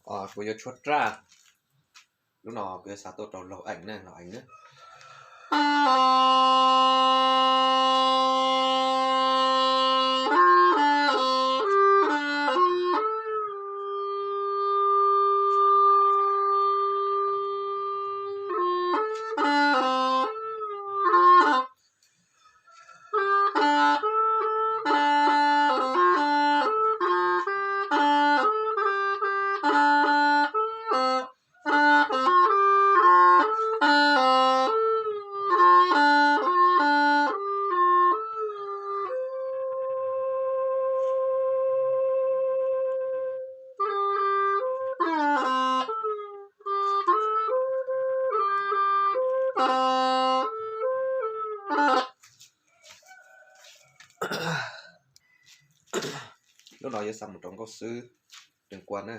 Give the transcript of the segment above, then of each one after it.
Kuv yuav tshuab raj, lub no kuv yuav xa tuaj rau Laug Eem ne, Laug Eem ne. Lub no yuav xa mus rau nkauj xwb, trường quay na.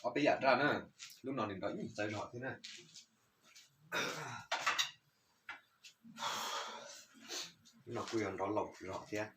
Ob peb yam raj na, lub no nws nrov ib txawv zog thiab na. Lub no kuj yuav nrov laus zog thiab.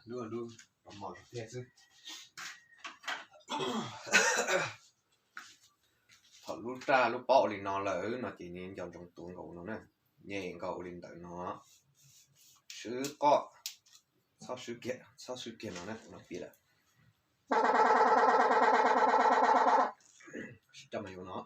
Lub, lub mos mos thiab xwb. Thaum lub raj lub paub ua li no lawm no ces nws nco ntsoov tuav nkaus no na, nyem nkaus ua li ntawm no, swb qoj, txhob swb kiag, txhob swb kiag no na, no piv lawm. Sib coj mas yuav no.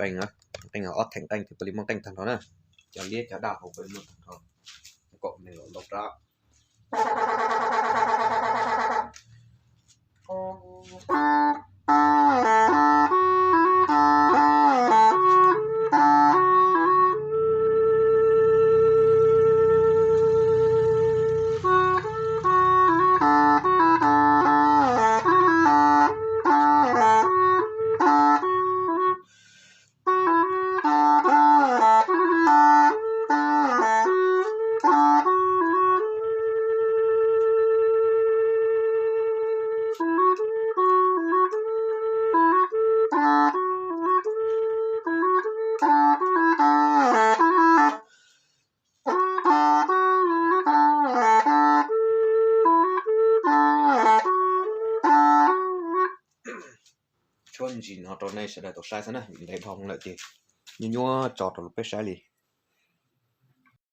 qeej, qeej ob theem qeej ces puav leej muaj qeej tag nrho na. Cov liab cov daj hauv puav leej muaj tag nrho. Kaum nees los ntau rab. Tshuab ntsis no rau nej sawv daws tau saib xwb na, vim ntev dhau lawm ces nyuaj nyuaj tso rau lub peb saib li.